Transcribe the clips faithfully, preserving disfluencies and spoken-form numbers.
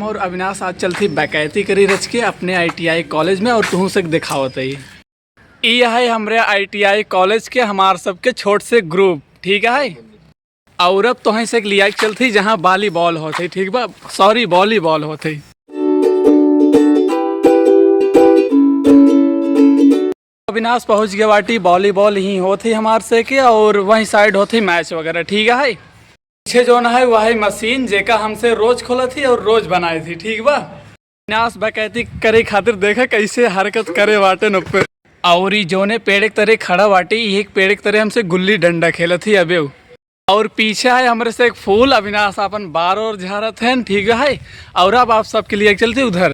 और अविनाश आज चलत ही बकैती करी रच के अपने आई टी आई कॉलेज में, और तुहूँ से दिखावत ही। ई है हमरे आई टी आई कॉलेज के हमार सबके छोट से ग्रुप, ठीक है। और अब तोहई से एक लिया के चलत ही जहाँ वॉलीबॉल होत है, ठीक बा, सॉरी, वॉलीबॉल होत है। अविनाश पहुँच गए बाटी, वॉलीबॉल ही होत है हमार से के, और वहीं साइड होत है मैच वगैरह, ठीक है। पीछे जौन है वही मशीन जेका हमसे रोज खोलत ही और रोज बनाए थी, ठीक बा। अविनाश बकैती करे खातिर देखा कैसे हरकत करे बाटे न पे। और ई जौने पेड़ के तरे खड़ा बाटे, ई एक पेड़ के तरे हमसे गुल्ली डंडा खेलत ही अबे। और पीछे है हमरे से एक फूल, अविनाश अपन बार और झारत हैं, ठीक है। और अब आप सबके लिए चलती उधर।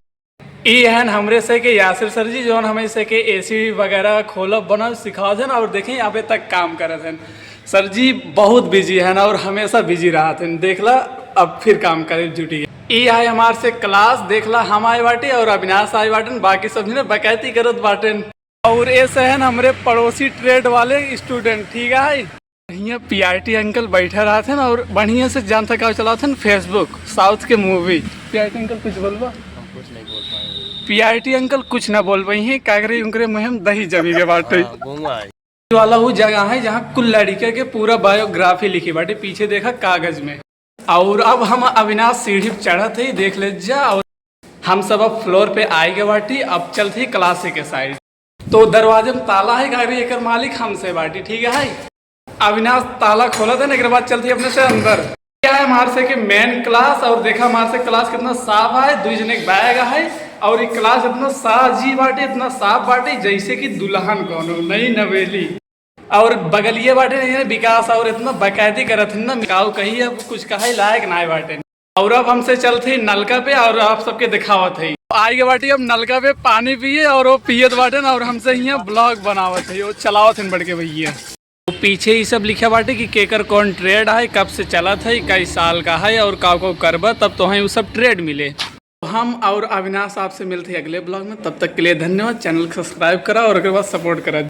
ई हन हमरे से के यासिर सर जी, जौन हमें से के ए सी वगैरह खोलब बनल सिखावत हैं और देखें अबे तक काम करत हैं। सर जी बहुत बिजी हैं और हमेशा बिजी रहत हैं, देख ला अब फिर काम करे जुटी। ई है हमार से क्लास, देख ला हम आए बाटे और अविनाश आए बाटन, बाकी सब जने बकैती करत बाटन। और ये से हन हमरे पड़ोसी ट्रेड वाले स्टूडेंट, ठीक है। हियाँ पी आर टी अंकल बैठा रहत हैं और बढ़िया से जान थकाव चलावत हैं Facebook साउथ के मूवी। पी आर टी अंकल कुछ बोलबा? हम कुछ नहीं बोल पाएंगे। पी आर टी अंकल कुछ ना बोल पाई हैं, कागरे उनकरे मुँह में दही जमी के बाटे। हाँ, घुमा है। वाला वो जगह है जहाँ कुल लड़िका के पूरा बायोग्राफी लिखी बाटे, पीछे देखा कागज में। और अब हम अविनाश सीढ़ी पे चढ़त है, देख ले जा। और हम सब अब फ्लोर पे आए गए बाटी, अब चलत ही क्लास के साइड। तो दरवाजे में ताला है, कागरे एकर मालिक हमसे बाटी, ठीक है। अविनाश ताला खोलत है, एकरे बाद चलत ही अपने से अंदर। क्या है हमार से के मेन क्लास, और देखा हमार से क्लास कितना साफ है, दुई जने के बैग है, और ये क्लास इतना साजी बाटे, इतना साफ बाटे, जैसे कि दुल्हन कोनो नई नवेली। और बगलिए बाटे नहीं है विकास, और इतना बकैती करत है ना, काऊ कही अब कुछ कहे लायक ना बाटे। और अब हमसे चलत ही नलका पे और आप सबके दिखावत है। आए के बाटी अब नलका पे पानी पिए और वो पियत बाटे ना, और हमसे हियाँ ब्लॉग बनावत है, वो चलावत हैं बड़के भैया। तो पीछे ही सब लिखा बाटे कि केकर कौन ट्रेड है, कब से चलत है, कई साल का है और का का करबा, तब तोहई वो सब ट्रेड मिले। हम और अविनाश आपसे मिलत ही अगले ब्लॉग में, तब तक के लिए धन्यवाद। चैनल को सब्सक्राइब करा और ओकरे बाद सपोर्ट करा।